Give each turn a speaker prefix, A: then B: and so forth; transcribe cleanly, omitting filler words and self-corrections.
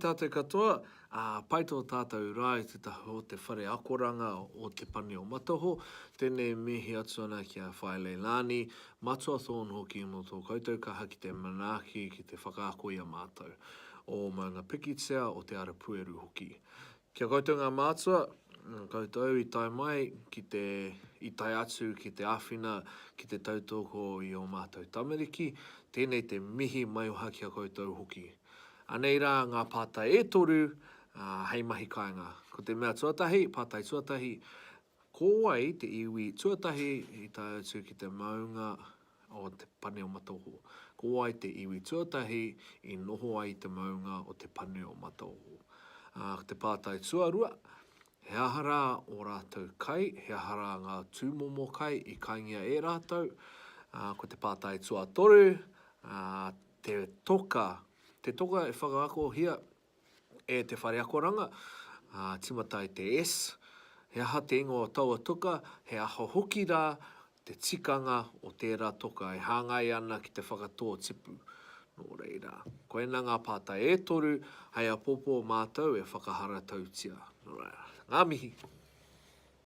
A: tātou katoa, ā, pai tō tātou rā i te taha o te whare akoranga o Te Pane o Mataho. Tēnei mihi atu ana ki a Whaea Leilani, Matua Thorne hoki mō tō koutou kaha ki te manaaki, ki te whakaako i a mātou. O Maunga Pikitia, o Te Ara Pueru hoki. Ki a koutou ngā mātua, koutou i tae mai ki te, i tae atu ki te āwhina, ki te tautoko i ō mātou tamariki, tēnei te mihi maioha ki a koutou hoki. Anei rā ngā pātai e toru hei mahi kāinga. Ko te mea tuatahi, pātai tuatahi, ko wai te iwi tuatahi i tae atu ki te maunga o Te Pane o Mataoho? Ko wai te iwi tuatahi i noho ai i te maunga o Te Pane o Mataoho? Ā, ko te pātai tuarua, he aha rā ō rātou kai, he aha rā ngā tūmomo kai i kaingia e rātou? Ā, ko te pātai tuatoru, ā, te toka, te toka e whakaakohia e te whare akoranga, ā, tīmata i te S, he aha te ingoa o taua toka, he aha hoki rā te tikanga o tērā toka e hāngai ana ki te whakatō tipu. Nō reira, koinā ngā pātai e toru hei apōpō mātou e whakaharatautia. Nō reira, ngā mihi!